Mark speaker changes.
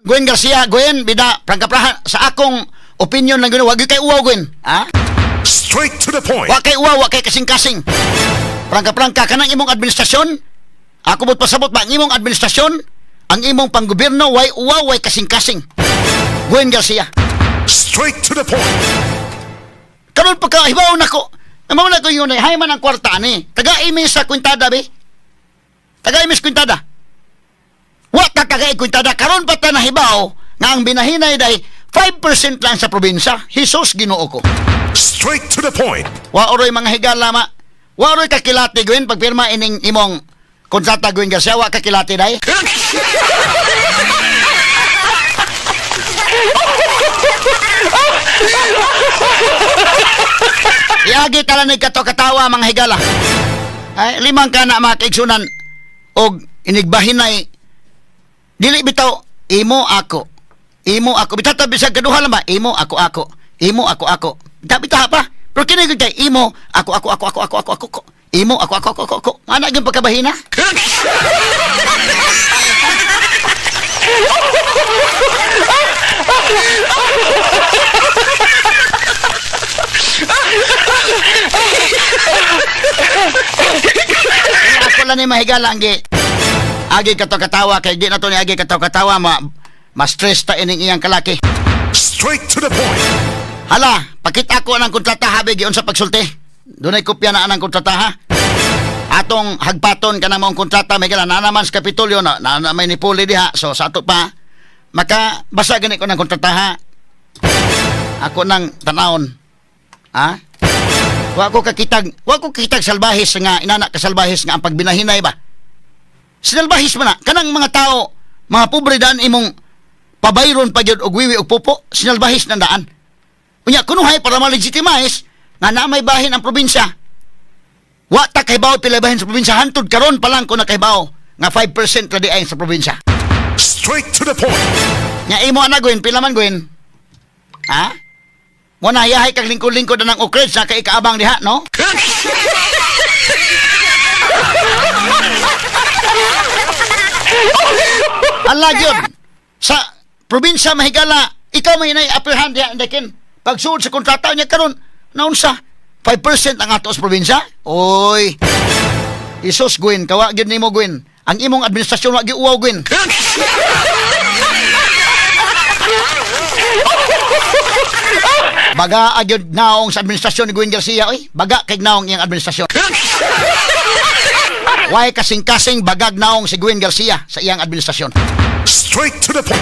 Speaker 1: Gwen Garcia, Gwen, bida, prangka-prahan, sa akong opinion lang gano'n, wag kay uwaw, Gwen. Ha?
Speaker 2: Straight to the point.
Speaker 1: Wa kay uwaw, wa kay kasing-kasing. Prangka-prangka, kanang imong administrasyon, ako mo't pasabot ba, ang imong administrasyon, ang imong panggobyerno, way uwaw, way kasing-kasing. Gwen Garcia.
Speaker 2: Straight to the point.
Speaker 1: Karon pagka, hibaw na ko, namawala ko yun, hay man ang kwarta ni. Taga-imi sa kwintada, be. Taga-imi sa kwintada. Wa ka kagay kwintada. Karon pa ta nahibaw nga ang binahinay day 5% lang sa probinsya. Jesus, Ginoo ko.
Speaker 2: Straight to the point.
Speaker 1: Wa oroy mga higala ma. Wa oroy kakilati Gwen pagpirma ining imong kontrata Gwen Garcia, wa kakilati day. Iagi tala ni kato katawa mga higala. Ay limang kana mga kaigsunan og inigbahinay dili bitaw imo ako. Imo ako bitaw ta bisag kaduha lang ba imo ako ako. Imo ako ako. Bitaw bitaw pa. Pero kini gyud kay imo ako ako ako ako ako ako ako. Imo ako ako ako ako ako. Ana gyud pagkabahina. Ako lang ni mahigala ang gi agi kato katawa kay di na to ni agi kato katawa ma stress ta ining iyang kalaki.
Speaker 2: Straight to the point.
Speaker 1: Hala, pakita ko anang kontrata habi giun sa pagsulti. Dunay kopya na anang kontrata ha. Atong hagpaton kanang maong kontrata may gala na naman sa Kapitolyo na na may nipuli diha. So sa ato pa maka basa gani ko ng kontrata ha. Ako nang tanawon. Ha? Wa ko kakitag salbahis nga inana ka salbahis nga ang pagbinahinay ba. Sinalbahis man na kanang mga tao, mga pobre daan imong pabayron pa gyud og wiwi og pupo, sinalbahis na daan. Unya kunuhay para ma-legitimize nga na may bahin ang probinsya. Wa ta kahibaw pila bahin sa probinsya hantud karon pa lang ko nakahibaw nga 5% ra di ay sa probinsya.
Speaker 2: Straight to the point.
Speaker 1: Nya imo ana Gwen, pila man Gwen? Ha? Mo na yahay kag lingkod-lingkod na ng Oakridge na kay ikaabang diha, no? Ala gyud sa probinsya mahigala, ikaw may nay upper hand diha indakin. Pagsuod sa kontrata niya karon, naunsa 5% ang ato sa probinsya? Oy. Isos Gwen, kawa gyud nimo Gwen. Ang imong administrasyon wa gyud uwaw Gwen. Baga agyud naong sa administrasyon ni Gwen Garcia oy. Baga kay naong iyang administrasyon. Way kasing-kasing bagag naong si Gwen Garcia sa iyang administrasyon.
Speaker 2: Straight to the point.